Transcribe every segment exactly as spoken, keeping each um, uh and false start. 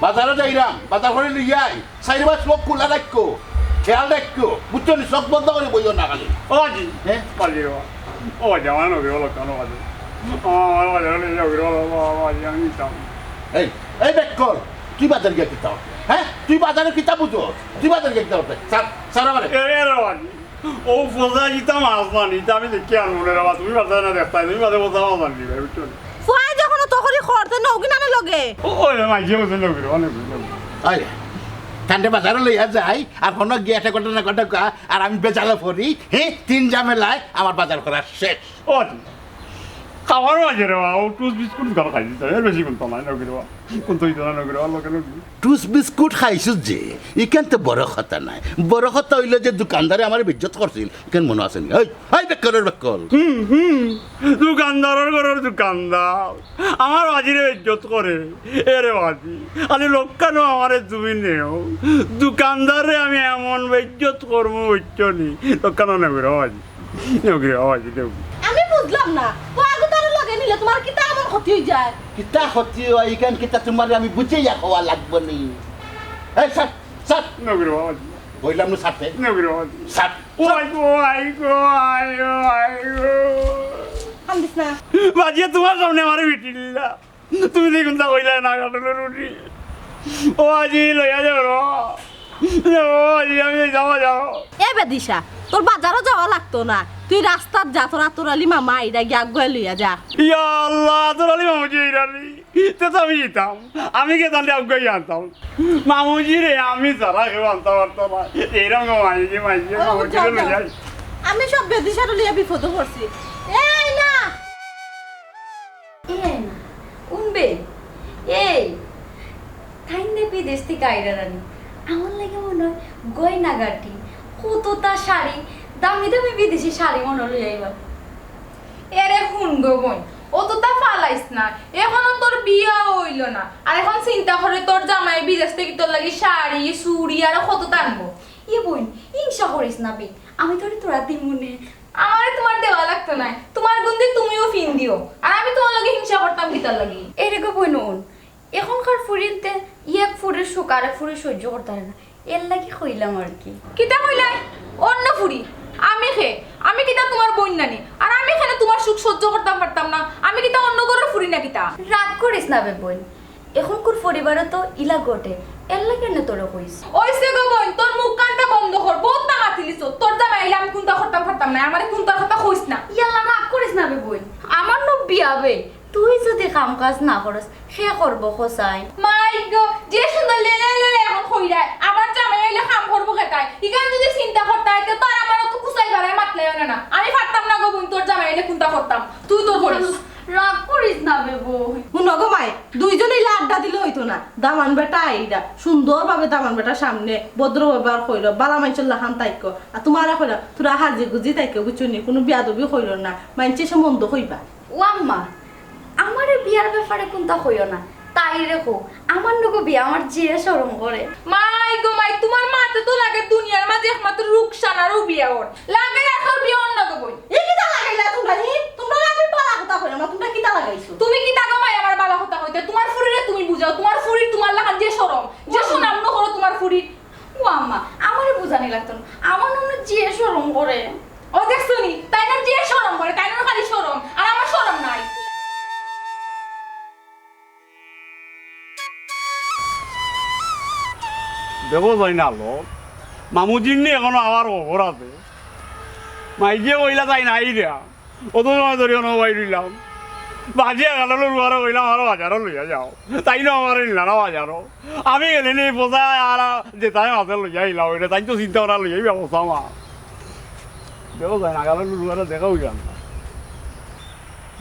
বাজারো যাইরাম, বাজার করি লইয়া আই। চাইরোবায় চউখ খুলা রাখিও, খেয়াল রাখিও, বুঝছো নি? চউখ বন্ধ করি বইও না খালি। ও বাজি, হ্যাঁ? বাজি রে বাবা। ও বাজি, আমার নবী বলো কেন বাজি? ও, আমার বাজারো লইয়া যাও রে বাবা, বাবা, বাজি, আমি নিতাম। এই, এই বেক্কল, তুই বাজার গিয়া কিতা করবে? হ্যাঁ? তুই বাজারে কিতা বুঝো? তুই বাজার গিয়া কিতা করবে? স্যার, স্যার আমারে। এ, এ রে বাজি। ও ফজা জিতা মাছ মানি, তা আমি দেখি আর মনে রাখবা, তুমি বাজারে না দেখতাই, তুমি বাজারে ফজা মাছ মানি দিবে, বুঝছো নি? ফুয়ায় যখন তো করি করতে নৌকি নামে লগে। ও, ওই রে, মাইজি বলছে নৌকি রে, অনেক বুঝলাম। আয়, কান্দে বাজারো লইয়া যাই, আর কোনো গিয়া একটা ঘটনা ঘটকা, আর আমি বেজালে পড়ি, হ্যাঁ, তিন ঝামেলায় আমার বাজার করা শেষ। ও, খাওয়ার মাঝে রে বাবা, ও টুস বিস্কুট দোকান খাই দিতে, এর বেশি কোনটা নাই, নৌকি রে বাবা, কোন তো ইতো না, নৌকি রে বাবা, লোকে নৌকি। টুস বিস্কুট খাইছস যে, ইখান তো বড় কথা নায়। বড় কথা অইলো যে দোকানদারে আমারে বেইজ্জত করছিল, ইখান মনো আছে নি? এই, এই বেক্কলর বেক্কল। হুম, হুম, দোকানদারর ঘরর দোকানদার। আমার বাজিরে বেইজ্জত করে। এ রে বাজি, খালি লক্কানো আমারে তুমি নেও। দোকানদাররে আমি এমন বেইজ্জত করমু, বুঝছো নি? লক্কানো নেবে রে বাজি। নেও কি রে বাজি, নেও। আমি বুঝলাম না, ও আগে তার লগে নিলে তোমার কিতা এমন ক্ষতি হয়ে যায়? কিতা ক্ষতি হয়, ইখান কিতা তোমারে আমি বুঝাইয়া কওয়া লাগবো নি? এই, ছাড়, ছাড়। নেও কি রে বাজি। বললাম না ছাড়তে। নেও কি রে বাজি। ছাড়। ও আই গো, আই গো, আই গো, আই গো। কান্দিস না। বাজিয়ে তোমার সামনে আমারে বিটি দিলা। তুমি দেখুন তা কইলা না, কাটলো রুটি। ও বাজি, লইয়া যাও রে। ও বাজি, আমি যাওয়া যাও। এ বেদিশা, তোর বাজারো যাওয়া লাগতো না। তুই রাস্তাত যা, তোর আতর আলী মামা আইরা গিয়া আগুয়াই লইয়া যা। ইয়া আল্লাহ, আতর আলী মামুজি ইরানি। তে তো আমি যেতাম। আমি গিয়া তাহলে আগুয়াই আনতাম। মামুজি রে, আমি ছাড়া কেউ আনতে পারতো না। এইরকম মাইজি, মাইজি, ওই, মামুজি যাও, রে যাও। লইয়া। আমি সব বেদিশারে লইয়া বিপদে পড়ছি। এই না। এই না, উনবে, এই, তাইন নে বিদেশ থাকি আইরা রানী, আমার লাগি মনে হয় গয়না গাটি, কততা শাড়ি, দামি দামি বিদেশি শাড়ি মনে লই আইবা। এরে হুন গো বইন, অততা ফালাইস না, এখনো তোর বিয়াও অইলো না, আর এখন চিন্তা করে তোর জামাই বিদেশ থাকি তোর লাগি শাড়ি, চুড়ি আর কততা আনবো। এ বইন, হিংসা করিস না বে, আমি তোরে থুড়া দিমুনে। আমারে তোমার দেওয়া লাগতো নায়, তোমার গুন্দি তুমিও ফিন্দিও। আর আমি তোমার লগে হিংসা করতাম কিতার লাগি? এরে গো বইন, অখন এখনকার ফুরিন্তে এক ফুরির সুখ আরেক ফুরি সহ্য করতে পারে না, এর লাগি কইলাম আর কি। কিতা কইলায়? অন্য ফুরি? আমি খে? আমি কিতা তোমার বইন নানি? আর আমি কেনে তোমার সুখ সহ্য করতাম পারতাম না? আমি কিতা অন্য ঘরর ফুরি না কিতা? রাগ করিস না বে বইন, এখনকার পরিবারে তো ইলা ঘটে, এর লাগি নে তোরে কইছি। ওইছে গো বইন, তোর মুখ কানটা বন্ধ কর, বহুত না মাতিলিছ। তোর জামাই আইলে আমি কুন্তা করতাম পারতাম না, আমারে কুন্তার কথা কইস না। ইয়াল্লা, রাগ করিস না বে বইন, আমার নু বিয়া বে, তুই যদি কাম কাজ না করস, কে করবো কছাইন? মাই গো, যে সুন্দর লেলে লেলে এখন কইরায়, আমার জামাই আইলে কাম করবো কেটায়? ইখান যদি চিন্তা করতায়, তে তো আর আমার অত কুছাই বাড়াই মাতলায় না, না। আমি পারতাম না গো বইন, তোর জামাই আইলে কুন্তা করতাম, তুই তোর করিস। রাগ করিস না বে বইন। হুনো গো মাই, দুইজনে ইলা আড্ডা দিলে অইতো না। দামান বেটা আইরা, সুন্দরভাবে দামান বেটার সামনে ভদ্র ব্যবহার কইরো, বালা মাইনষর লাখান থাইকো। আর তোমারে কইরা, থুড়া হাজি গুজি থাইকো, বুঝছো নি? কুনু বেয়াদবি কইরো না, মাইনষে সে মন্দ কইবা। ও আম্মা, আমারে বিয়ার ব্যাপারে কুন্তা কইও না, তাইরে কও, আমার নগো বিয়া আমার যে শরম করে। মাই গো মাই, তোমার মাতে তো লাগে দুনিয়ার মাঝে একমাত্র রুকসানারও বিয়া অর। লাগাই আর তোর বিয়া অর না গো বইন। এ কিতা লাগাইলা তোমরা, হি? তোমরা আমি বালা কথা কইলাম না, তোমরা কিতা লাগাইছো? তুমি কিতা গো মাই আমার বালা কথা কইতে? তোমার ফুরিরে তুমি বুঝাও, তোমার ফুরির তোমার লাখান যে শরম, যে সুনাম ন করো তোমার ফুরির। ও আম্মা, আমারে বুঝানি লাগতো না, আমার নামে যে শরম করে। ও দেখছো নি, তাইনর যে শরম করে, তাইনর খালি শরম, আর আমার শরম নাই। দেখো যাই না লো, মামুজির নি এখনো আবার খবর আছে। মাইজিয়ে কইলা তাইন আইরা। অত সময় ধরি অনো বই রইলাম। বাজি এগারো লড়ুয়ারে কইলাম, "আমারে বাজারো লইয়া যাও।" তাইন আমারে নিলা না বাজারো। আমি গেলে নি বোঝা আর যেতায় মাঝে লইয়া আইলাম, ওইটা তাইন তো চিন্তা করা লইয়া ব্যবস্থা আমার। দেখো যাই না, এগারো লড়ুয়ারে দেখা অইল না।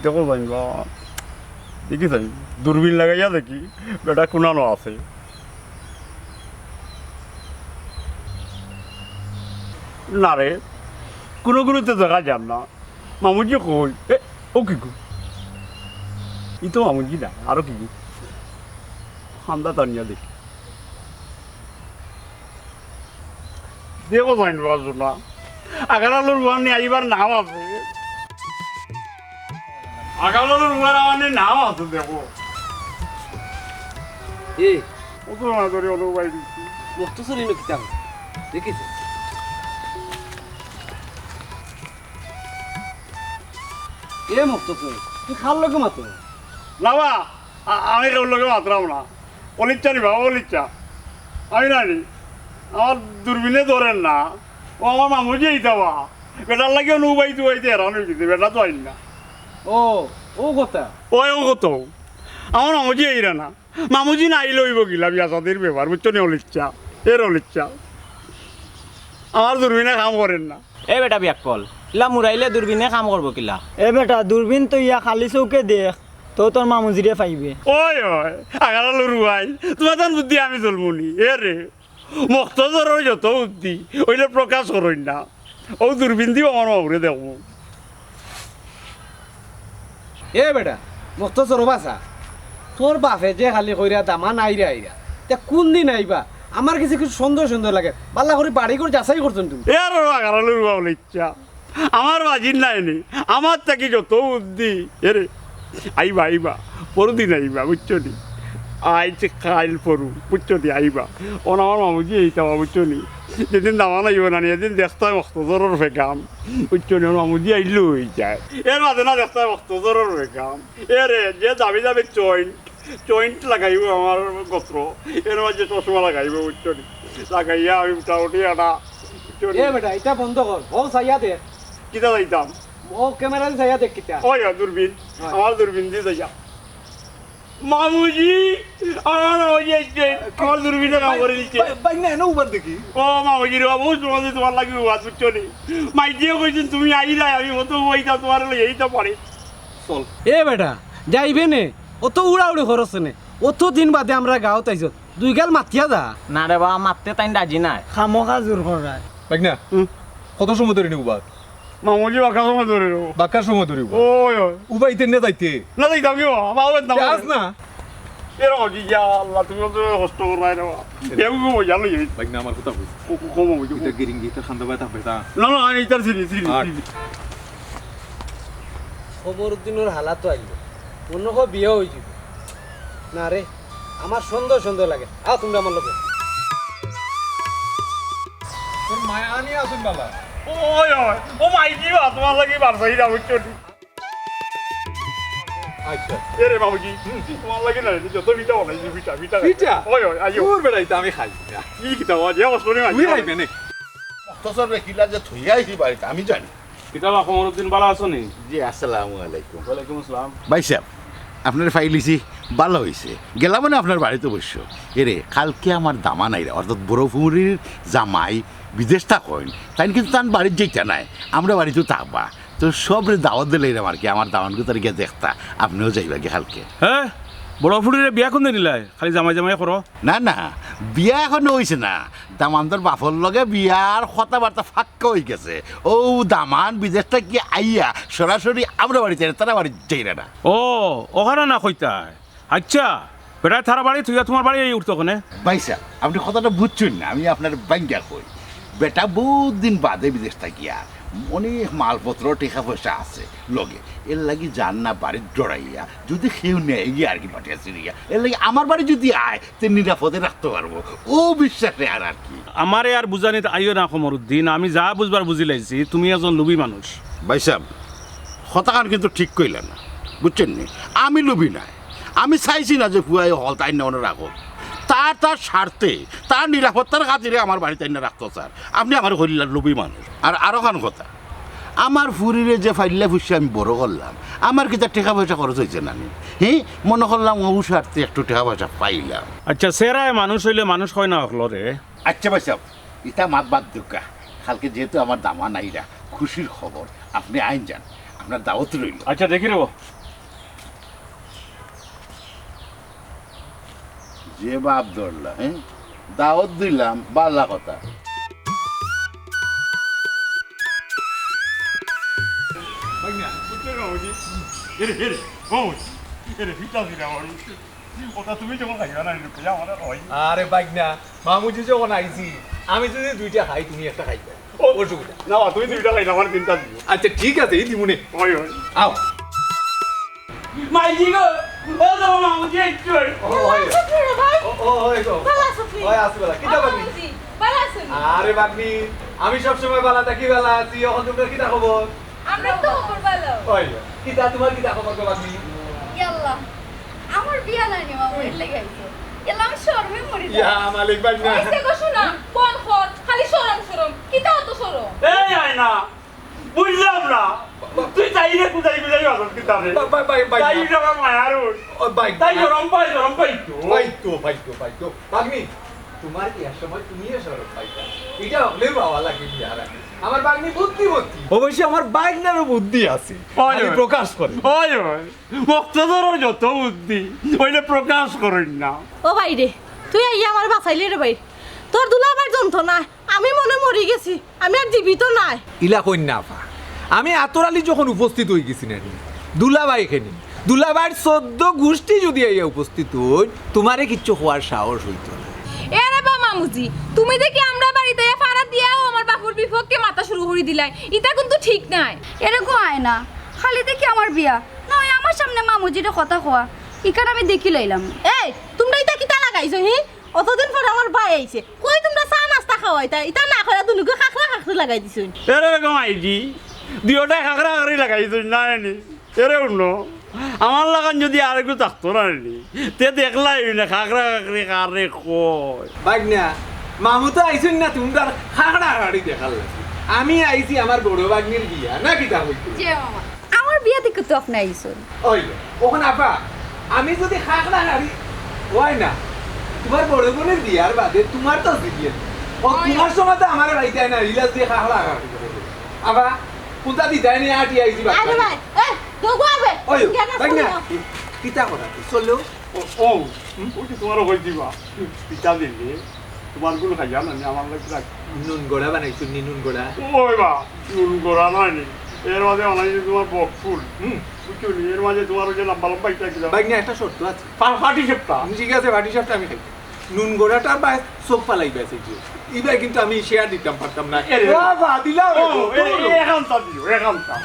দেখো যাই বা, দেখি যাই, দূরবীন লাগাইয়া দেখি, বেটা কুনানো আছে। না রে, কুনু কুনুতে দেখা যার না। মামুজি কই? এ, ও কি কই? ই তো মামুজি না, আরো কি কই? হান্দা টানিয়া দেখি। দেখো যাইন বাজু না। আগালালো রুয়ানি আইবার নাম আছে। আগালালো রুয়ার আওয়ানি নাম আছে, দেখো। এ, অত না ধরে অত বাইরে। মুক্তসর ইনো কিতা? দেখিস? এ মুক্তসর, তুই কার লগে মাতো? না বা, আ-, আমি কেউর লগে মাতরাম না। অলিচ্ছা নি বাবা, অলিচ্ছা। আমি নানি, আমার দূরবীনে ধরের না। ও আমার মামুজি ইতা বা। বেটার লাগি অনু উবাইতে উবাইতে হেরান অইগেছি, বেটা তো আইন না। ও, ও কথা। ওই ও কথা। আমার মামুজি আইরা না। মামুজি না আইলে অইবো কিলা বিয়া শাদির ব্যাপার, বুঝছো নি? অলিচ্ছা, এর অলিচ্ছা। আমার দূরবীনে কাম করের না। এ বেটা বিয়াক্কল, ইলা মুরাইলে দূরবীনে কাম করবো কিলা? এ বেটা, দূরবীন থইয়া খালি চউখে দেখ, তো তোর মামুজিরে পাইবে। ওই, ওই, আগারা লুরু ভাই, তুমার তান বুদ্ধি আমি চলমু নি। এ রে, মক্তজরর যত বুদ্ধি, অইলে প্রকাশ করইন না। অউ দূরবীন দিও আমার মামুরে দেখমু। এ বেটা, মক্তজর বাছা, তোর বাফে যে খালি কইরা দামান আইরা আইরা, তে কুন দিন আইবা? আমার গেছে কিছু সন্দেহ সন্দেহ লাগে। বালা করি বাড়ি ঘর যাচাই করছো নি তুমি? এ আর আগারা লুরু ভাই অলিচ্ছা। আমার বাজির নাই নি, আমার থাকি যত বুদ্ধি। এরে, আইবা, আইবা, পরদিন আইবা, বুঝছো নি? আইজ, কাইল, পরু, বুঝছো নি? আইবা। অন আমার মামুজি আইতা বা, বুঝছো নি? যেদিন দামান আইবো না নি, এদিন দেখতায় মক্তজরর বেগাম, বুঝছো নি? অন মামুজি আইলেউ অই যায়। এর মাঝে না দেখতায় মক্তজরর বেগাম। এরে, যে দামি দামি চইন, জয়েন্ট লাগাইবো আমার গোত্র, এর মাঝে চশমা লাগাইবো, বুঝছো নি? লাগাইয়া আমি মোটামুটি এটা, বুঝছো নি? এ বেটা, ইটা বন্ধ কর, অউ চাইয়া দেখ। কিতা চাইতাম? অউ ক্যামেরা দি চাইয়া দেখ কিতা। ওই, ওই, দূরবীন, ওই। আমার দূরবীন দি চাইয়া। মামুজি, আমার মামুজি আইছে, আমার দূরবীনে কাম করি দিছে। ভাই, ভাই, না, না, উবার দেখি। ও মামুজি রে বাবা, অউ সময় তুমার লাগি উবার, বুঝছো নি? মাইজিয়ে কইছইন, তুমি আইরায়, আমি অত উবাইতাম, তুমারে লইয়া আইতাম পারি। চল। এ বেটা, যাইবে নে, অত উড়াউড়ি করছ নে। অত দিন বাদে আমরার গাঁওত আইছত, দুই গাল মাতিয়া যা। না রে বাবা, মাততে তাইন রাজি নায়। খামোখা জোর কররায়। ভাইগনা, হুম। কত সময় ধরি নি উবাত? মামুজি বাক্কা সময় ধরি রে। বাক্কা সময় ধরি উবাত? ওই, ওই। উবাইতে না যাইতে? না যাইতাম কি বাবা, বাবা না। যাস না। এ রে বাবা, ইয়া আল্লাহ, তুমি অত কষ্ট কররায় রে বাবা। এ, এগু মজা লই। ভাইগনা, আমার কথা কই। কো-, কো-, কম হইছে। ইটা গিরিঙ্গি, ইটা খান্দা বায় থাকবে তা। না, না, আমি ইটার চিনি, চিনি, আর চিনি। খবর উদ্দিনর হালা তো আইলো, মনো কয় বিয়া অই যাইবো। না রে, আমার সন্দেহ সন্দেহ লাগে। আও তুমরা আমার লগে। তোর মায়া আনি আসুন বালা। ওই, ওই, ও মাইজি বা, তুমার লাগি বারসাই না, বুঝছো নি? আচ্ছা। এ রে বাবুজি, তুমার লাগি না রে, যত পিঠা বানাইছি, পিঠা, পিঠা। পিঠা? ওই, ওই, আইও। তোর বেড়াইতে আমি খাই। কি কিতা বাবা, যে অসুরে তুই আইও। খাইবে নে। মক্তসর রে কিলা যে থইয়া আইছি বাড়িত, আমি জানি। কিতা বা কমরুদ্দিন, বালা আছো নি? জি, আসসালামু আলাইকুম। ওয়ালাইকুম আসসালাম। ভাইসাব, আপনারে পাইলিছি, বালা অইছে। গেলাম মানে আপনার বাড়িত অবশ্য। এরে, কালকে আমার দামান আইরা, অর্থাৎ বড় ফুরির জামাই বিদেশ থাকইন, তাইন কিন্তু তান বাড়িত যাইতা নায়, আমরার বাড়িত থাকবা। তো সবরে দাওয়াত দিলাইরাম আর কি, আমার দামান গুতারে গিয়া দেখতা, আপনেও যাইবা গি কালকে। হে, বড় ফুরিরে বিয়া কুনদিন দিলায়? খালি জামাই জামাই করো। না, না, বিয়া অখনো অইছে না। দামান্দর বাফর লগে বিয়ার কথাবার্তা ফাক্কা অইগেছে। অউ দামান বিদেশ থাকি আইয়া সরাসরি আমরার বাড়িত, তারার বাড়িত যাইরা না। ও, অখানো না কইতায়। আচ্ছা, বেটায় তারার বাড়িত থইয়া তুমার বাড়িত আইয়া উঠতো কেনে? ভাইসাব, আপনে কথাটা বুঝছইন না, আমি আপনারে ভাইঙ্গা কই। বেটা বউত দিন বাদে বিদেশ থাকিয়া, অনেক মালপত্র, টেকা-পয়সা আছে লগে, এরলাগি যার না বাড়িত ডরাইয়া, যুদি কেউ নেয় গিয়া আর কি, পাঠিয়া ছিড়িয়া, এরলাগি আমার বাড়িত যুদি আয়, তে নিরাপদে রাখতো পারবো, অউ বিশ্বাসে আর, আর কি। আমারে আর বুঝানিত আইও না কমরুদ্দিন, আমি যা বুঝবার বুঝিলাইছি, তুমি একজন লোভী মানুষ। ভাইসাব, কথাখান কিন্তু ঠিক কইলা না, বুঝছইন নি? আমি লোভী নায়, আমি চাইছি না যে ফুয়ায় হকলতা আইন্না অনো রাখউক। তার, তার স্বার্থে, তার নিরাপত্তার খাতিরে আমার বাড়িত আইন্না রাখতো চার। আপনে আমারে কইলা লোভী মানুষ। আর আরোখান কথা, আমার ফুরিরে যে পাইল্লা-পুষিয়া আমি বড় করলাম, আমার কিতা টেকা-পয়সা খরচ অইছে না নি? হি, মনো করলাম অউ স্বার্থে একটু টেকা-পয়সা পাইলাম। আচ্ছা, চেরায় মানুষ অইলে মানুষ কয় না হকলরে। আচ্ছা ভাইসাব, ইতা মাত বাদ দেউক্কা। কালকে যেহেতু আমার দামান আইরা, খুশির খবর, আপনে আইন যান, আপনার দাওয়াত রইলো। আচ্ছা, দেখি রে বা। যে বাপ ধরলা, হে? দাওয়াত দিলাম, বালা কথা। ভাইগনা, বুঝছো রে বাবুজি? এরে, এরে, বাবুজি, এরে, পিঠা দিলাম আমি। ওটা তুমি যখন খাইবা না, লোকে আমারে কয়। আরে ভাইগনা, মামুজি যখন আইছি, আমি যুদি দুইটা খাই, তুমি একটা খাইবায়। ও, অসুবিধা। না, তুমি দুইটা খাইলে আমার তিনটা দিও। আচ্ছা, ঠিক আছে, এই দিমুনে। ওই, ওই। আও। মাইজি গো, ও তো মামুজি, একটু। ও, ওই। আছো কি রে ভাই? ও, ও, ওই তো। ভালা আছো কি? ওই, আছি ভালা। কিতা ভাগনি? মামুজি, ভালা আছো নি? আরে ভাগনি, আমি সবসময় ভালা থাকি, ভালা আছি। অখন তুমরার কিতা খবর? আমরার তো খবর ভালা। ওই, কিতা তুমার কিতা খবর গো ভাগনি? ইয়াল্লা, আমার বিয়া নাই নি মামু, এর লাগি আইছি। ইয়াল্লা, আমি শরমে মরি যাই। ইয়া মালিক ভাগনা। ওই যে গো শোনা, কোন খর, খালি শরম শরম। কিতা অত শরম? এই আয়না, বুঝলাম না। তুই তাইরে কুদাই কুদাই বাজার কিতাবে? বা-, বা-, বা-, বা-, তাই আমার মায়ার ওর। ও, ভাই, তাই ভাই। শরম পাই, শরম পাই তো। পাই তো, পাই তো, পাই তো। ভাগনি, তুমার বিয়ার সময় তুমিও শরম পাইতা। ইটা হকলেউ বাবা লাগে বিয়ার আগে। আমার ভাগনি বুদ্ধিমতী। অবশ্য আমার ভাগনারও বুদ্ধি আছে। ওই, খালি ওই। প্রকাশ করে। ওই, ওই। মক্তদরর যত বুদ্ধি, অইলে প্রকাশ করইন না। ও ভাইরে, তুই আইয়া আমারে বাঁচাইলে রে ভাই। তোর দুলাভাইর যন্ত্রণায় আমি মনে মরি গেছি, আমি আর জীবিত নাই। ইলা কইন না আফা, আমি আতর আলী যখন উপস্থিত অইগেছি না নি, দুলাভাই কেনে, দুলাভাইর চৌদ্দ গুষ্টি যুদি আইয়া উপস্থিত অইন, তুমারে কিচ্ছু কওয়ার সাহস অইতো না। এরে বা মামুজি, তুমি দেখি আমরার বাড়িত আইয়া ফাড়া দিয়াও আমার বাপর বিপক্ষে মাতা শুরু করি দিলায়, ইতা কিন্তু ঠিক নায়। এরে গো আয়না, খালি দেখি আমার বিয়া, না অয় আমার সামনে মামুজিরে কথা কওয়া, ইখান আমি দেখি লাইলাম। এই, তুমরা ইতা কিতা লাগাইছো হি? অতদিন পর আমার ভাই আইছে, কই তুমরা চা নাস্তা খাওয়াইতা, ইতা না কইরা দুনুকে খাখরা খাখরি লাগাই দিছইন। এরে বেগম আইডি, দুইওটায় খাখরা খাখরি লাগাইছইন না নি? এরে হুনো, আমার লাখান যুদি আরেকটু থাকতো না নি, তে দেখলায় অইনে খাখরা খাখরি কারে কয়। ভাগনা, মামু তো আইছইন না তুমরার খাখরা খাখরি দেখার লাগি। আমি আইছি আমার বড় ভাগনির বিয়া, না কিতা কইতে? জি মামা। আমার বিয়া দেখি তো আপনে আইছইন। ওই, অখন আফা, আমি যুদি খাখরা খাখরি অয় না, তুমার বড় বইনর বিয়ার বাদে তুমার তো আছে বিয়া। ও ওই। তুমার সময় তো আমারে পাইতায় না, ইলা যুদি খাখরা খাখরি করে। আফা, কুনতা দিতায় নি আটি আইছি বাদ আরে বাকি। ভাই, এই, দোগো আবে। ওই, ইন্ডিয়া না ভাগনা, শুনিও। কিতা করা, চলো। ও, ও, হুম? ওই যে তুমারও কই দিবা। পিঠা দিলে, তুমার গুলো খাইয়া না, আমি আমার লাগি রাখ। নুন গড়া বানাইছো নি, নুন গড়া? ওই বা, নুন গড়া নায় নি। এর মাঝে বানাইছে তুমার বক ফুল। হুম। বুঝছো নি? এর মাঝে তুমার ওই যে লম্বা লম্বা ইটা কিলা? ভাগনা, একটা শর্ত আছে। পা-, পাটি সাপটা। ঠিক আছে, পাটি সাপটা আমি খাই। নুন গড়াটা বায় চোখ ফালাই বায়, এই যে। ইবায় কিন্তু আমি share দিতাম পারতাম না। এরে। বাবা, দিলাম রে, ও, এ, এ, এখানটা দিও, এখানটা।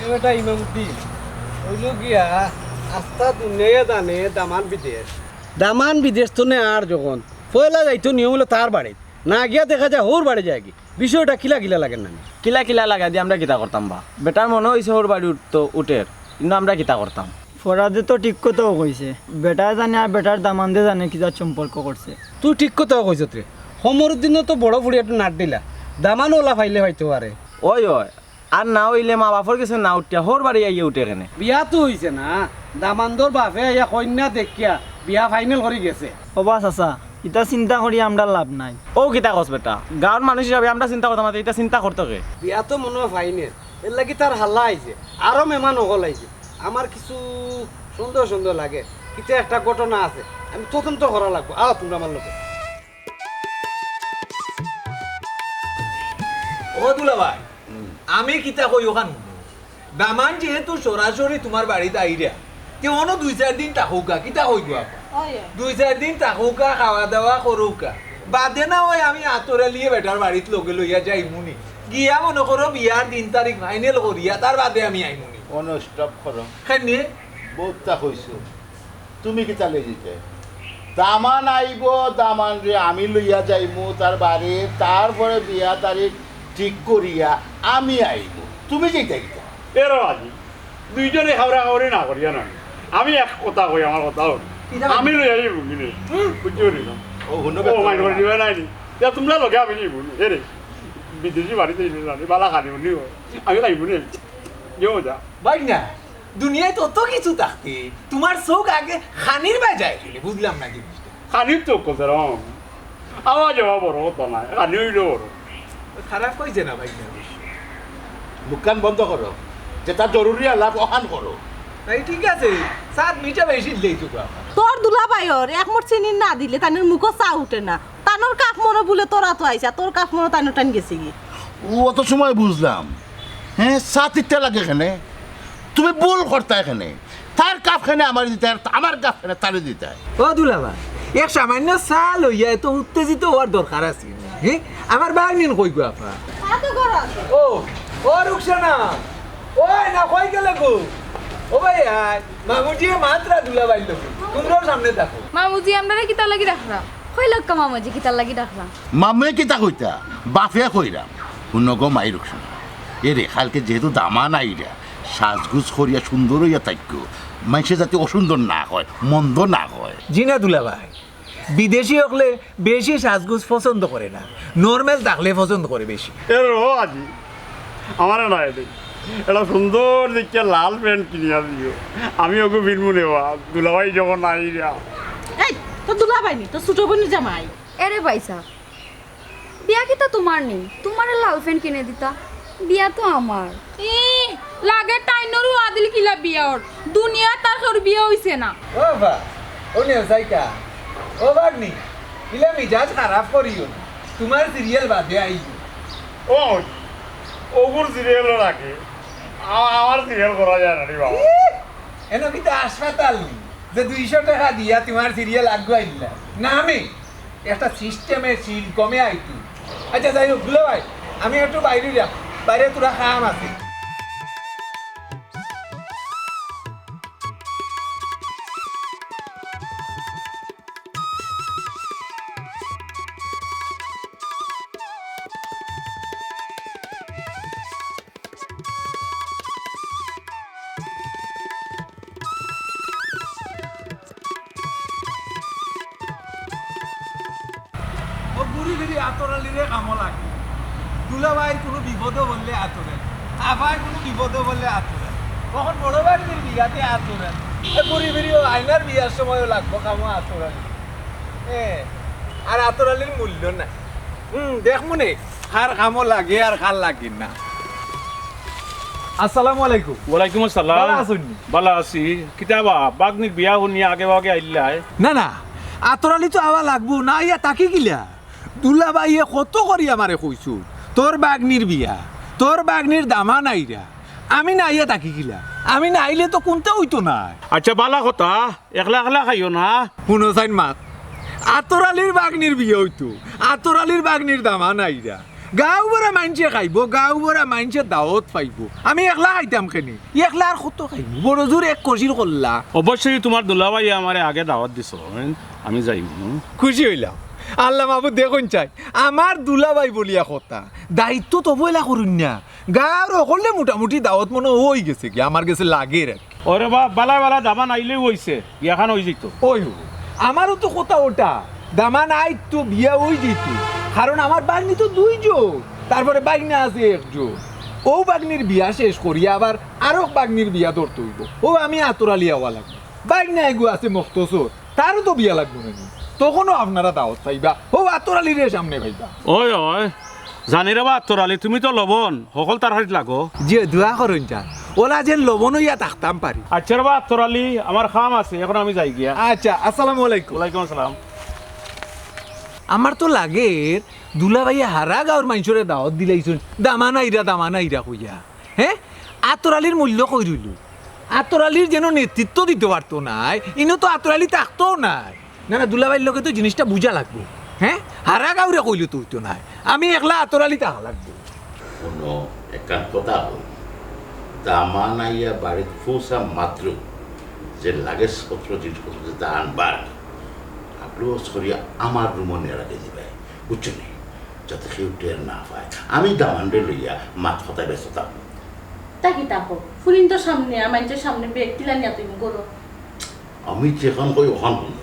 এ বেটা ইমামুদ্দিন, অইলো গিয়া আস্তা দুনিয়ায় জানে দামান বিদেশ। দামান বিদেশ তো নে আর যখন, পয়লা যাইতো নিয়ম অইলো তার বাড়িত, না গিয়া দেখা যায় হউর বাড়ি যায়গি। বিষয়টা কিলা কিলা লাগের না নি? কিলা কিলা লাগা দি আমরা কিতা করতাম বা? বেটার মনো অইছে হউর বাড়ি উঠতো, উঠের, কিন্তু আমরা কিতা করতাম? ফরাদে তো ঠিক কথাউ কইছে, বেটায় জানে আর বেটার দামান্দে জানে কিজাত সম্পর্ক করছে। তুই ঠিক কথাউ কইছত রে, কমরুদ্দিনও তো বড় ফুড়ি একটু নাট দিলা, দামান অলা পাইলে পাইতো পারে। ওই ওই, আর না অইলে মা বাপর গেছে না উঠিয়া হউর বাড়ি আইয়া উঠে কেনে? বিয়া তো অইছে না, দামান্দর বাপে আইয়া কইন্যা দেখিয়া বিয়া final করি গেছে। ও বা চাচা, ইতা চিন্তা করি আমরার লাভ নাই। ও কিতা কস বেটা, গাঁওর মানুষ হিসাবে আমরা চিন্তা করতাম না, তে ইতা চিন্তা করতো কে? বিয়া তো মনো অয় final, এরলাগি তার হাল্লা আইছে, আরো মেহমান অকল আইছে। আমার কিছু সন্দেহ সন্দেহ লাগে, কিতা একটা ঘটনা আছে, আমি তদন্ত করা লাগবো। আও তুমরা আমার লগে। ও দুলাভাই, আমি কিতা কই অখান হুনো। দামান যেহেতু সরাসরি তুমার বাড়িত আইরা, তে অনো দুই চাইর দিন থাকউক্কা, কিতা কই গো আফা? ওই, ওই। দুই চাইর দিন থাকউক্কা, খাওয়া দাওয়া করউক্কা। বাদে না অয় আমি আতর আলিয়ে বেটার বাড়িত লগে লইয়া যাইমুনি। গিয়া মনো করো বিয়ার দিন তারিখ final করিয়া তার বাদে আমি আইমুনি। অনো stop করো। কেনে? বউততা কইছো। তুমি কিতা লই যাইতায়? দামান আইবো, দামানরে আমি লইয়া যাইমু তার বাড়ি, তারপরে বিয়া তারিখ ঠিক করিয়া আমি আইমু। তুমি যাইতায় কিতা? এরে বাজি, দুইজনে খাওরা খাওরি না করিয়া না। আমি এক কথা কই, আমার কথা অইলো। কিতা? আমি লইয়া যাইমু কিনে। বুঝছো নি? ও, হুনো ও, বেটা। মাইন্ড করি দিবা নায় নি। ইয়া, তুমরা লগে আমি যাইমু নি। এরে, বিদেশি বাড়িত যাইমু না, বালা খানি উনি। আমি যাইমু নি। যাও যা। ভাই না, দুনিয়াত অত কিছু থাকতে তুমার চউখ আগে খানির বায় যায় কেনে? বুঝলাম না জিনিসটা। খানির তো কত রকম। আওয়া যাওয়া বড় কথা নায়, খানি অইলো বড়। খারাপ কইছে না ভাই না অবশ্য। মুখখান বন্ধ করো, যেটা জরুরি আলাপ অখান করো। ভাই ঠিক আছে, চাত মিঠা বেশি দিলেই তো আমার। তোর দুলাভাইর এক মুঠ চিনি না দিলে তানর মুখো চা উঠে না। তানর কাফ মনো বুলে তোর আতো আইছে, তোর কাফ মনো তানর টাইন গেছে গি। ও অত সময় বুঝলাম। হ্যাঁ, চা তিতা লাগে কেনে? তুমি ভুল করতায় কেনে। তার কাপ কেনে আমারে দিতায়, আর আমার কাপ কেনে তারে দিতায়? ও দুলাভাই, এক সামান্য চা লইয়া এত উত্তেজিত অওয়ার দরকার আছিল নি? হে? আমার ভাগনিন কই গো আপা? তা তো ঘরো আছে। ও, ও রুকসানা, ওই না কই গেলে গো? ও ভাই, আয়, মামুজিয়ে মাতরা দুলাভাইর লগে, তুমরাও সামনে থাকো। মামুজি, আমরারে কিতার লাগি ডাকরা? কইলাউক্কা মামুজি, কিতার লাগি ডাকরা? মামুয়ে কিতা কইতা? বাপে কইরাম। হুনো গো মাই রুকসানা, এরে কাইলকে যেহেতু দামান আইরা, সাজগুজ করিয়া সুন্দর অইয়া থাইক্কো, মাইনষে যাতে অসুন্দর না কয়, মন্দ না কয়। জি না দুলাভাই, বিদেশি অকলে বেশি সাজগুজ পছন্দ করে না, normal থাকলে পছন্দ করে বেশি। এ রো আজি, আমারে না এদিন একটা সুন্দর দেখিয়া লাল প্যান্ট কিনিয়া দিও, আমি ওগু পিনমু নে বা, দুলাভাই যখন আইরা। এই, তো দুলাভাই নি, তো ছোট বইনর জামাই। এরে ভাইসাব, বিয়া কিতা তুমার নি? তুমারে লাল প্যান্ট কিনে দিতা, বিয়া তো আমার। ই, লাগে তাইনরও আদিল কিলা বিয়া অর। দুনিয়াত আর কেউর বিয়া অইছে না। ও বা, ও নেও যাইতা। ও ভাগনি, ইলা মিজাজ খারাপ করিও না। তুমার serial বাদে আইবো। ও, ওগুর serial রাখে। আ-, আমার serial করা যায় না রে বাবা। ই, এনো কিতা হাসপাতাল নি? যে দুইশো টেকা দিয়া তুমার serial আগুয়াইলা। না আমি। একটা system এ সিল কমে আইতু। আচ্ছা, যাই হোক, দুলাভাই, আমি একটু বাইরে যা, বাইরে থুড়া কাম আছে। ও ঘুরি ফিরি আতর আলীরে কামো লাগে। দুলাভাইর কুনু বিপদো পড়লে আতর আলী, আফায় কুনু বিপদো পড়লে আতর আলী, অখন বড় ভাইর বিয়াতে আতর আলী। এ ঘুরি ফিরি ও আয়নার বিয়ার সময়ও লাগবো কামো আতর আলী। এ, আর আতর আলীর মূল্য নাই। হুম, দেখমু নে, কার কামো লাগে আর কার লাগে না। আসসালামু আলাইকুম। ওয়ালাইকুম আসসালাম। ভালা আছইন নি? ভালা আছি। কিতা বা, ভাগনির বিয়া হুনিয়া আগে ভাগে আইলায়? না, না, আতর আলী তো আওয়া লাগবো, না আইয়া থাকি কিলা? দুলাভাইয়ে কত করি আমারে কইছইন, "তোর ভাগনির বিয়া, তোর ভাগনির দামান আইরা।" আমি না আইয়া থাকি কিলা? আমি না আইলে তো কুন্তা অইতো নায়। আচ্ছা, ভালা কথা, একলা একলা খাইও না। হুনো চাইন মাত, আতর আলীর ভাগনির বিয়া অইতো, আতর আলীর ভাগনির দামান আইরা। গাঁও ভরা মাইনষে খাইবো, গাঁও ভরা মাইনষে দাওত পাইবো। আমি একলা খাইতাম কেনে? একলা আর কত খাইমু? বড় জোর এক কষির কল্লা। অবশ্যই তুমার দুলাভাইয়ে আমারে আগে দাওত দিছইন, আমি যাইমু। খুশি অইলাম। আল্লা মাবুদ দেখইন চাই, আমার দুলাভাই বলিয়া কথা। দায়িত্ব তো অবহেলা করইন না। গাঁওর হকলরে মোটামুটি দাওত মনো অই গেছে গি, আমার গেছে লাগের আর কি। ওরে বা, ভালা ভালা দামান আইলেউ অইছে, বিয়াখান অই যাইতো। ওই হো, আমারও তো কথা ওটা, দামান আইতো, বিয়া অই যাইতো। কারণ আমার ভাগনি তো দুইজন, তারপরে ভাগনা আছে একজন। অউ ভাগনির বিয়া শেষ করিয়া আবার আরক ভাগনির বিয়া ধরতে অইবো। অউ আমি আতর আলী আওয়া লাগবো। ভাগনা এগু আছে মখতসর, তারও তো বিয়া লাগবো না নি? তখনও আপনারা দাওত পাইবা, অউ আতর আলীরে সামনে পাইবা। ওই, ওই, জানি রে বা আতর আলী, তুমি তো লবণ, হকল তরকারিত লাগো। জি, দোয়া করইন চাইন, অলা যেন লবণ অইয়া থাকতাম পারি। আচ্ছা রে বা আতর আলী, আমার কাম আছে, অখন আমি যাই গিয়া। আচ্ছা, আসসালামু আলাইকুম। ওয়ালাইকুম আসসালাম। আমার তো লাগের দুলাভাইয়ে হারা গাঁওর মাইনষরে দাওত দিলাইছইন, দামান আইরা, দামান আইরা কইয়া। হে? আতর আলীর মূল্য কই রইলো? আতর আলীর যেন নেতৃত্ব দিতো পারতো নায়, ইনো তো আতর আলী থাকতোও নায়। না, না, দুলাভাইর লগে তো জিনিসটা বুঝা লাগবো। হে? হারা গাঁওরে কইলে তো অইতো নায়, আমি একলা আতর আলী থাকা লাগবো। হুনো, একখান কথা কই, দামান আইয়া বাড়িত পৌঁছা মাত্র যে লাগেজপত্র, জিনিসপত্র যেতা আনবার, আপলোড করিয়া আমার রুমো নিয়া রাখি দিবায়, বুঝছো নি? যাতে কেউ টের না পায়। আমি দামানরে লইয়া মাত কথায় ব্যস্ত থাকমু। তা কিতা কও? ফুরিন্তর সামনে আর মাইনষর সামনে ব্যাগ কিলা নিয়া তুমি করো? আমি যেখান কই অখান হুনো।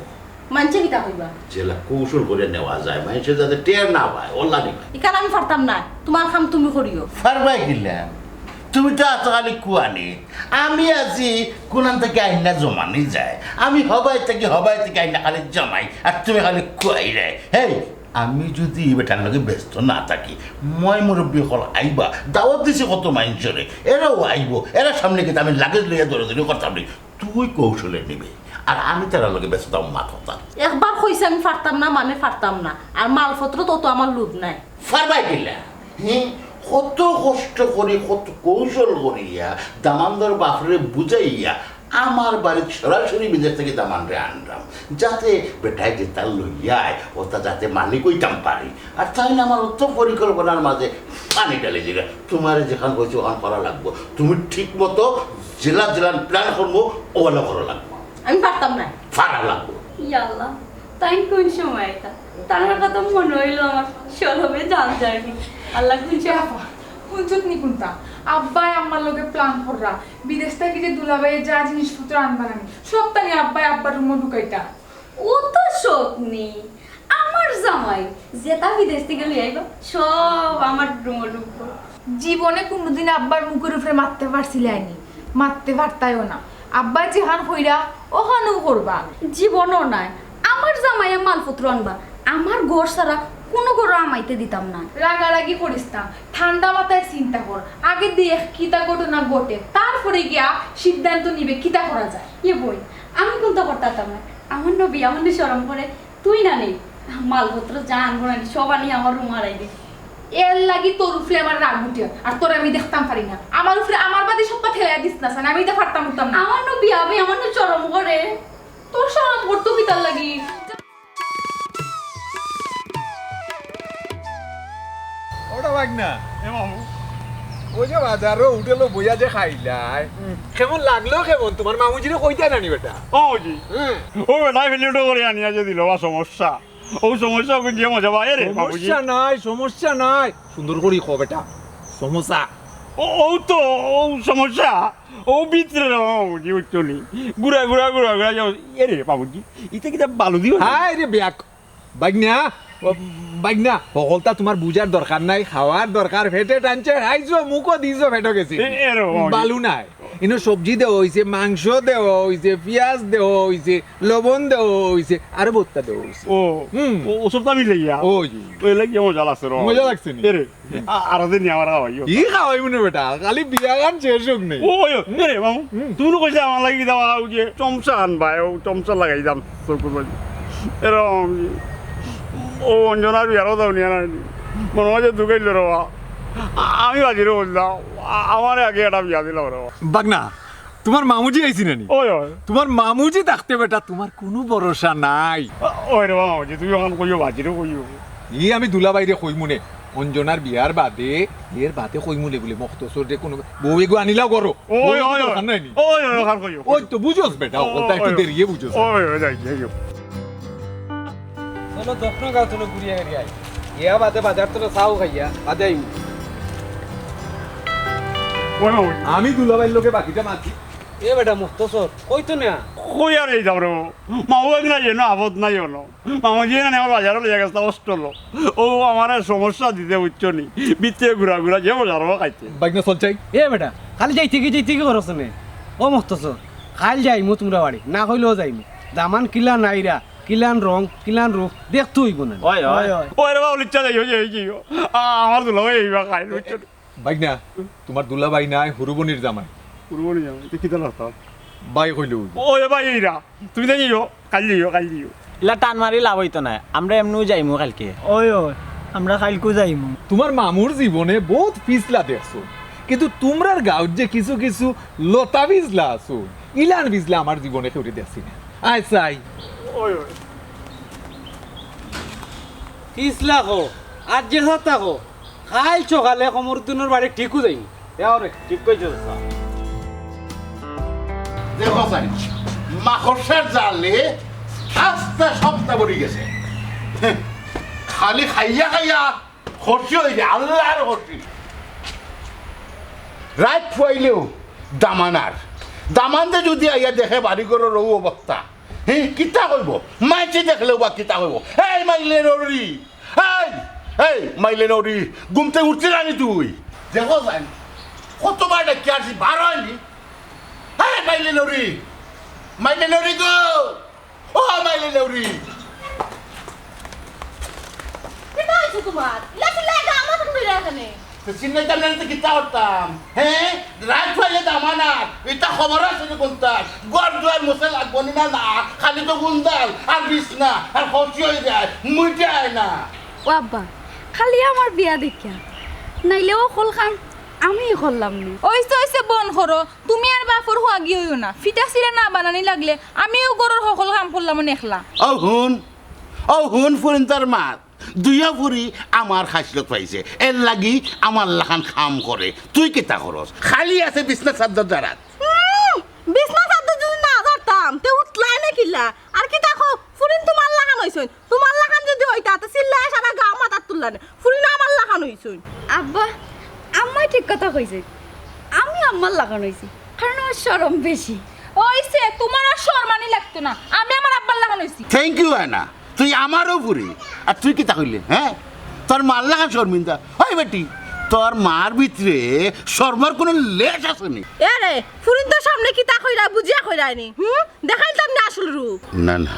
মাইনষে কিতা কইবা? যেলা কৌশল করিয়া নেওয়া যায়, মাইনষে যাতে টের না পায়, অলা নিবায়। ইখান আমি পারতাম না, তুমার কাম তুমি করিও। পারবায় কিলা? তুমি তো আতো খালি কুয়ানি। আমি আছি কুনান থাকি আইনা জমানি যায়। আমি হবায় থাকি, হবায় থাকি আইনা খালি জমাই, আর তুমি খালি কুয়াইরায়। হেই, আমি যুদি ই বেটার লগে ব্যস্ত না থাকি, ময়-মুরব্বি অকল আইবা, দাওত দিছি কত মাইনষরে, এরাও আইবো, এরার সামনে কিতা আমি লাগেজ লইয়া দৌড়াদৌড়ি করতাম নি? তুই কৌশলে নিবে, আর আমি তারার লগে ব্যস্ত থাকমু মাত কথাত। একবার কইছি আমি পারতাম না, মানে পারতাম না, আর মালপত্রত তো আমার লোভ নাই। পারবায় কিলা? হে, কত কষ্ট করি, কত কৌশল করিয়া, দামান্দর বাপরে বুঝাইয়া, আমার বাড়িত সরাসরি বিদেশ থাকি দামানরে আনরাম, যাতে বেটায় যেতা লইয়া আয়, অতা যাতে মালিক অইতাম পারি। আর তাইন আমার অত পরিকল্পনার মাঝে পানি ঢালি দিরা। তুমারে যেখান কইছি অখান করা লাগবো। তুমি ঠিক মতো যেলা যেলা plan করমু, অলা করা লাগবো। আমি পারতাম না। পারা লাগবো। ইয়া আল্লাহ, তাইন কোন সময় আইতা? তারার কথা মনে অইলো আমার শরমে জান যায়নি। আল্লাহ, কোন সময়? হুনছত নি কুনতা? আব্বায় আম্মার লগে plan কররা, বিদেশ থাকি যে দুলাভাইয়ে যা জিনিসপত্র আনবা নানি, সবতা নি আব্বায় আব্বার রুমো ঢুকাইতা। অত শখ নি। আমার জামাই যেতা বিদেশ থাকি লই আইবা, সব আমার রুমো ঢুকবো। জীবনে কুনুদিন আব্বার মুখর উপরে মাততে পারছিলায় নি, মাততে পারতায়ও না। আব্বায় যেখান কইরা, অখানউ করবা। জীবনও নায়। আমার জামাইয়ে মালপত্র আনবা, আমার ঘর ছাড়া কুনু ঘরো হামাইতে দিতাম না। রাগারাগি করিস না, ঠান্ডা মাথায় চিন্তা কর। আগে দেখ কিতা ঘটনা ঘটে, তারপরে গিয়া সিদ্ধান্ত নিবে কিতা করা যায়। এ বইন, আমি কুনতা করতাম না। আমার নবী, আমার নবী শরম করে, তুই না নি, মালপত্র যা আনবো না নি, সব আনি আমার রুমো হারাই দে। এর লাগি তোর উপরে আমার রাগ উঠে, আর তোরে আমি দেখতাম পারি না। আমার উপরে আমার বাদে সবতা ঠেলাই দিস না, সান, আমি ইতা পারতাম উঠতাম না। আমার নবী, আমি আমার নবী শরম করে। তোর শরম করতো কিতার লাগি? ওটা ভাগ না। এ মামু। ওই যে বাজারো হোটেলো বইয়া যে খাইলায়, হুম। কেমন লাগলো কেমন? তুমার মামুজিরে কইতায় না নি বেটা? ও জি। হুম। ও বেটা, ফেলি উঠো করে আনিয়া যে দিল, বা সমস্যা। ও সমস্যা, ওকে যে মজা পায় রে, বাবুজি। সমস্যা নাই, সমস্যা নাই। সুন্দর করি ক বেটা। সমস্যা। ও, ও তো, ও সমস্যা। ও ভিতরে রে বাবুজি, বুঝছো নি? ঘুরা, ঘুরা, ঘুরা, ঘুরা যাও। এ রে বাবুজি, ইতে কিতা বালু দিও না? হায় রে বেয়াক। বাইগনা, ও, বাইগনা, হকলতা তুমার বুঝার দরকার নাই, খাওয়ার দরকার, পেটে টানছে, খাইছো, মুখো দিছো, পেটো গেছে। এ, এ রে বাবুজি। বালু নাই। ইনো সবজি দেওয়া অইছে, মাংস দেওয়া অইছে, পিয়াজ দেওয়া অইছে, লবণ দেওয়া অইছে, আরো ভর্তা দেওয়া অইছে। ও, হুম। ও, ও সবতা মিলাইয়া? ওই। ওই লাগি মজা লাগছে রে। মজা লাগছে নি? এ রে, আ-, আরো দিন নি আমার খাওয়াইও। ই খাওয়াইমু নে বেটা, খালি বিয়াখান শেষ অউক নি। ও, ওই, এ রে মামু, হুম। তুমি কইছো আমার লাগি দাও, ওই যে চমচা আনবা, ও চমচা লাগাই দাম, চকুর বাড়ি। এরকম, ও অঞ্জনার বিয়ারও দাও নিয়া নাই। মনে হয় যে দুগাইল রে বাবা। আ-, আমি বাজিরে বললাম, আ-, আমারে আগে একটা বিয়া দিলাও রে বাবা। বাগনা, তুমার মামুজি আইছি না নি? ওই, ওই। তুমার মামুজি থাকতে বেটা, তুমার কুনু ভরসা নাই। ও-, ওই রে মামুজি, তুমি অখন কইও, বাজিরে কইও। ই আমি দুলাভাইরে কইমু নে, অঞ্জনার বিয়ার বাদে, বিয়ার বাদে কইমু নে বুলে, মখতসর যে কুনু বউ এগু আনিলাও করো। ওই, বউ ওই, দরকার ওই। নাই নি? ওই, ওই, অখন কইও। ওই তো বুঝোস বেটা, ও, কথা একটু ওই, ওই। দেরিয়ে বুঝোস। ওই, ওই, যাই, যাই, যাই। চলো, দক্ষিণ গাঁও চলো, ঘুরিয়া গাড়ি আই। ইয়া বাদে বাজার চলো, চাও খাইয়া, বাদে আইমু। ওই, ওই। আমি দুলাভাইর লগে বাকিটা মাতি। এ বেটা, মখতসর, কই তো না? কই আর এই যাও রে? মামু এক নাই, এনো আফত নাই, এনো। মামুজি এনে আমার বাজারো লইয়া গেছে, অষ্টলো। ও আমারে সমস্যা দিতে, বুঝছো নি? ভিতরে ঘুরা ঘুরা, যে মজা রে খাইতে। বাইক না চল চাই। এ বেটা, খালি যাইতে কি, যাইতে কি করছ নে? ও মখতসর, খাইল যাইমু তুমরা বাড়ি, না কইলেও যাইমু। দামান কিলা নাইরা, কিলান রং, কিলান রূপ, দেখতে অইবো না। ওই, ওই। ওই, ওই। ওই রে বাবা, ইচ্ছা যাইও, যাইও, যাইও। আ-, আমার দুলাভাই এইবা খাইল, বুঝছো নি? বাইক না, তুমার দুলাভাই নাই, হুরুবনির জামাই। হুরুবনির জামাই, ইতা কিতা লাগতা? বাই কইলে অইবো। ওই ভাই, এইরা, তুমি তাই যাইও, কাইল যাইও, কাইল যাইও। ইলা টান মারি লাভ অইতো নায়, আমরা এমনেউ যাইমু কাইলকে। ওই, ওই, আমরা কাইলকু যাইমু। তুমার মামুর জীবনে বউত পিছলা দেখছো, কিন্তু তুমরার গাঁওত যে কিছু কিছু লতা পিছলা আছো, ইলান পিছলা আমার জীবনে কেউরে দেখছি না। আয় চাই। ওই, ওই। পিছলা কও, আর যে সাতা কও, কাইল সকালে কমরুদ্দিনর বাড়ি ঠিকউ যাইমু। এ আও রে, ঠিক কইছো চাচা। দেখো চাই, মাকড়সার জালে আস্তা সপ্তাহ ভরি গেছে। খালি খাইয়া খাইয়া খুশি অইছে, আল্লাহর খুশি। রাইত ফুয়াইলেও দামানার। দামান্দে যুদি আইয়া দেখে বাড়ি ঘরর অউ অবস্থা, হে, কিতা কইবো? মাইনষে দেখলেও বা কিতা কইবো? এই মাইলে নরি! এই, এই মাইলে নরি! ঘুম থাকি উঠছস না নি তুই? দেখো চাই, কতবার ডাকি আরছি, বার অয়নি। এই মাইলে নরি! মাইলে নরি গো! ও মাইলে নরি! কিতা অইছে তুমার? ইলা চিল্লাইয়া গা মাথা ধুইরা এখানে। তো চিল্লাইতাম না, তো কিতা করতাম? হে? রাইত অইলে দামানা, ইতা খবর আছে নি কুনতা? ঘর দুয়ার মুছা লাগবো নি না, না, খালি তো গুন্দাল, আর বিছনা, আর খুশি অই যায়, মুইতে আয় না। ও আব্বা, খালি আমার বিয়া দেখিয়া, নাইলে অকলখান আমি করলাম নি। অইছে, অইছে, বন্ধ করো। তুমি আর বাপর হুয়াগি অইও না। ফিটা চিরা না বানানি লাগলে আমিও ঘরর হকল কাম করলাম অনে একলা। অউ হুন, অউ হুন ফুরিন্তর মাত। দুইও ফুরি আমার খাছলত পাইছে, এরলাগি আমার লাখান কাম করে। তুই কিতা করস? খালি আছে বিছনা চাদ্দর জারাত। উম, বিছনা চাদ্দর যুদি না জারতাম, তে উঠলায় না কিলা? আর কিতা কও, ফুরিন তুমার লাখান অইছইন। তুমার লাখান যুদি অইতা, তে চিল্লায় সারা গাঁও মাথাত তুললা নে। ফুরিন আমার লাখান অইছইন। আব্বা, আম্মায় ঠিক কথা কইছে। আমি আম্মার লাখান অইছি, কারণ আমার শরম বেশি। অইছে, তুমার আর শরমানি লাগতো না। আমি আমার আব্বার লাখান অইছি। Thank you, আয়না। তুই আমারও ফুরি, আর তুই কিতা কইলে, হ্যাঁ? তোর মার লাখান শরমিন্দা। ওই বেটি, তোর মার ভিতরে শরমর কুনু লেশ আছে নি? এ রে, ফুরিন্তর সামনে কিতা কইরা বুঝিয়া কইরায় নি, হুম? দেখাইতাম না আসল রূপ। না, না,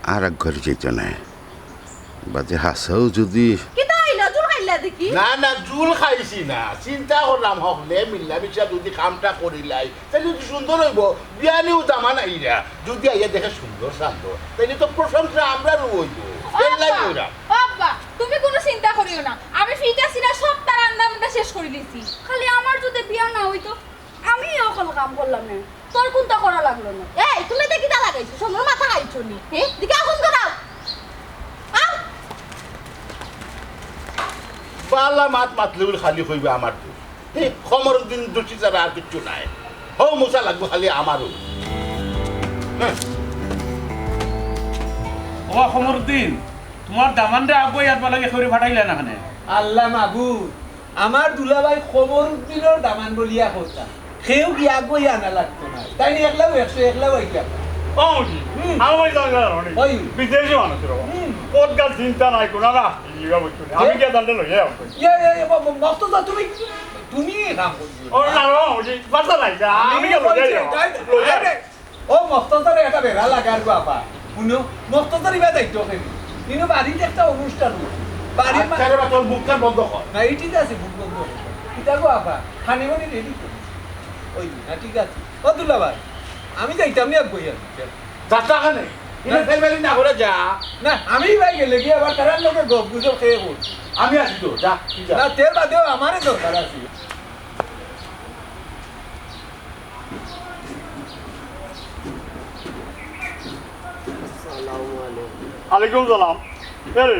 আর এক ঘরে যাইতো না। বাদে হাছাউ যুদি কিতা অইলো, জুল খাইলা দেখি? না, না, জুল খাইছি না। চিন্তা করলাম, হকলে মিল্লা মিশা যুদি কামটা করিলাই, তাইলে তো সুন্দর অইবো। বিয়ানেও দামান আইরা, যুদি আইয়া দেখে সুন্দর শান্ত, তাইলে তো প্রশংসা আমরারও অইবো। ও এরলাগি আব্বা, কইরা। ও আব্বা, তুমি কুনু চিন্তা করিও না। আমি ফিটা চিরা সবতা রান্দা বান্দা শেষ করি দিছি। খালি আমার যুদি বিয়া না অইতো, আমি ই হকল কাম করলাম নে। তোর কুনতা করা লাগলো না। এই, তুমি ইতা কিতা লাগাইছো? সুন্দর মাথা খাইছো নি? হে? দিকে আগুন ধরাও। আও। বালা মাত মাতলে বুলে খালি কইবা আমার দোষ। হে, কমরুদ্দিন দোষী ছাড়া আর কিচ্ছু নাই। হউ মুছা লাগবো খালি আমারও। হ্যাঁ। ও কমরুদ্দিন, তুমার দামানরে আগুয়াইয়া আনবার লাগি কেউরে পাঠাইলা না কেনে? আল্লাহ মাবুদ, আমার দুলাভাই কমরুদ্দিনর দামান বলিয়া কথা। কেউ গিয়া আগুয়াইয়া আনা লাগতো না। তাইন একলাউ একশো, একলাউ আইতা। ও জি, হুম। আমার বাড়ি যাওয়া যাওয়া অনেক। ওই। বিদেশি মানুষ রে বাবা। হুম। পথঘাট চিন্তা নাই, কোনো না। আমি গিয়া তাহলে লইয়া আসবো। ইয়ে, ইয়ে, ইয়ে, ম-, ম-, মর্তজা, তুমি, তুমি কাম করছো। ও না, না, ও জি, বাসা নাই, যা, আমি আমি গিয়া লইয়া বলছি, যাবো। যাই, লইয়া যাই রে। ও মর্তজারে একটা বেড়া লাগার বাবা। হুনো, মর্তজার ইবা দায়িত্ব কেনে? ইনো বাড়িত একটা অনুষ্ঠান অইছে। বাড়ির মা- আচ্ছা রে বা, তোর মুখখান বন্ধ কর। না, এই ঠিক আছে, মুখ বন্ধ কর। কিতা গো আপা, খানিমনি রেডি তো? ওই, না, ঠিক আছে। ও দুলাভাই, আমি যাইতাম নি, আর বই আর কি। যাস না কেনে? ইনো না। ফেলবেলি না করে যা। না, আমি ভাই গেলে কি আবার তারার লগে গপ গুজব খেয়ে বল। আমি আছি তো, যা, তুই যা। না, তের বাদেও আমারে দরকার আছে। আসসালামু আলাইকুম। আলাইকুম সালাম। এ রে,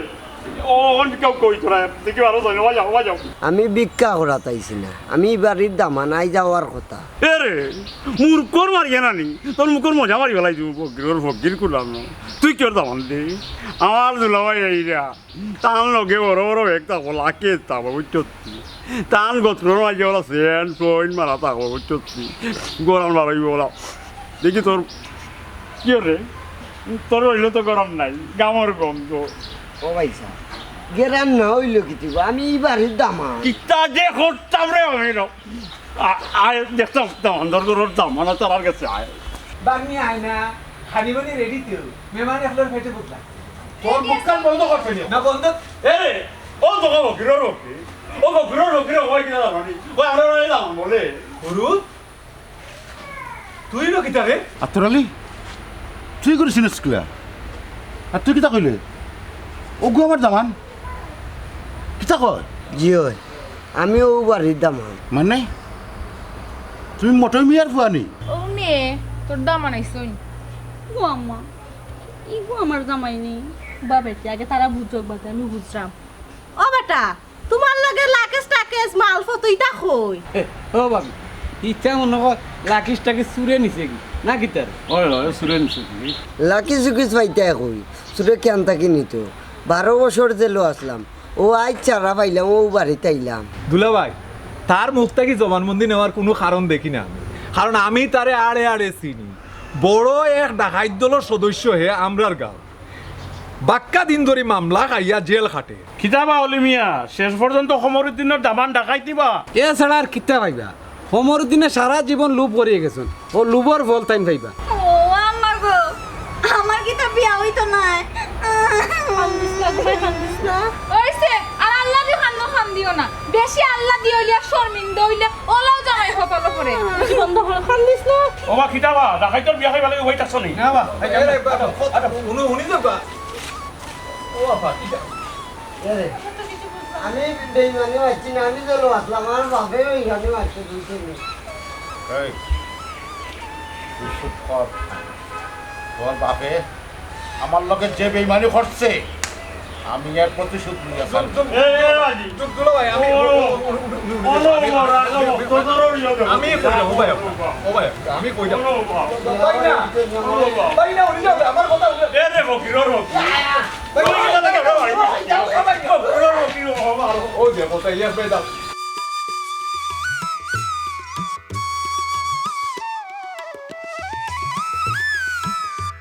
ও, অখন কেউ কই তোরা? দেখি আরো যাই না, ওয়া যাও, ওয়া যাও। আমি ভিক্ষা করাত আইছি না, আমি ই বাড়ির দামান, আইজ আওয়ার কথা। এ রে, মুরুক্কর মারিয়া নানি, তোর মুখর মজা মারি ফালাই দিমু, ফকিরর ফকির কুলাম না। তুই কিওর দামান দে? আমার দুলাভাই আইরা। তান লগে বড় বড় ব্যাগ থাকবো, লাকি থাকবো, বুঝছস নি? তান গতরর মাঝে ওলা সেন্ট ফ্লোইন মারা থাকবো, বুঝছস নি? গরম বাড়াইবো ওলা। দেখি তোর, কি রে? তোর অইলো তো গরম নাই, গামর গন্ধ। ও ভাই সাহেব, গেরান না অইলো কিতা? আমি ই বাড়ির দামান। কিতা যে করতাম রে আমি র-, আ-, আয় দেখতাম, দামান দর করার দামান আর তারার গেছে আয়। বাগনি আয় না, খানি বানি রেডি তো, মেহমান একলার পেটে ভুক লাগে। তোর মুখখান বন্ধ করতে দিও। না, বন্ধ। এ রে, ও তো ফকিরর ফকির। ও ফকিরর ফকির হয় কিনা জানো নি? ওই আমরা ওই দামান বলে। গুরু, তুই লো কিতা রে? আতর আলী, তুই করিস না স্কুলে? আর তুই কিতা কইলে? ওগু আমার দামান। কিতা কয়? জি অয়, আমি অউ বাড়ির দামান। মানে? তুমি মটই মিয়ার ফুয়া নি? অউ নে, তোর দামান আইছইন। ও আম্মা, ইগু আমার জামাই নি। বা বেটি, আগে তারা বুঝুক, বাদে আমি বুঝরাম। ও বেটা, তুমার লগে লাকেশ টাকেশ মালফত ইতা কই? এ, ও ভাবি, ইতা মনে কর লাকেশ টাকেশ চুরে নিছে কি? না কিতা রে? ওই, ওই, চুরে নিছে কি? লাকেশ জুকেশ পাইতায় কই? চুরে কিয়ান থাকি নিতো? বারো বছর জেলো আছলাম। অউ আইজ ছাড়া পাইলাম, অউ বাড়িত আইলাম। দুলাভাই, তার মুখ থাকি জবানবন্দি নেওয়ার কুনু কারণ দেখি না আমি। কারণ আমি তারে আড়ে আড়ে চিনি। বড় এক ডাকাইত দলর সদস্য হে আমরার গাঁও। বাক্কা দিন ধরি মামলা খাইয়া জেল খাটে। কিতা বা অলি মিয়া, শেষ পর্যন্ত কমরুদ্দিনর দামান ডাকাইত নিবা? এ ছাড়া আর কিতা পাইবা? কমরুদ্দিনে সারা জীবন লোভ করিয়া গেছইন, অউ লোভর ফল তাইন পাইবা। ও আম্মা গো, আমার কিতা বিয়া অইতো নায়? কান্দিস না, ঘুমাই কান্দিস না। অইছে, আর আল্লাদি কান্দো কান্দিও না। বেশি আল্লাদি অইলে আর শরমিন্দা অইলে অলাউ জামাই কপালো পড়ে। বন্ধ করো, কান্দিস না। ও বা কিতা বা, ডাকাইতর বিয়া খাইবার লাগি অইতাছ নি? না বা, এই, এই, এই, বা, বা, হুনো, হুনি যাও বা। ও বাবা, কিতা? আমি বেইমানি মারছি না, আমি যেন মারলাম, আমার বাপে বেইমানি মারছে, বুঝছেন নি? এই, তুই চুপ কর। তোর বাপে আমার লগে যে বেইমানি করছে, আমি এর প্রতিশোধ নিয়ে ছাড়ব। এ, এ, বাজি। দুলা ভাই, আমি ও, ও, ও, ও, ও, ও, ও, ও, ও, ও, ও, ও, ও, আমি কইলাম, ও ভাই, ও ভাই, আমি কইলাম। ও, ও, ও, ও, ভাই না, ও, ও, ও। ভাই না, উনি যাবে, আমার কথা উনি এ রে, ফকির, ও, ফকির। ভাই, ভাই, ভাই, ভাই, ভাই, ভাই, ভাই। ও, ও, ও, ও, ও, ও। ওই যে, কোথায়, ইয়ে, বেটা।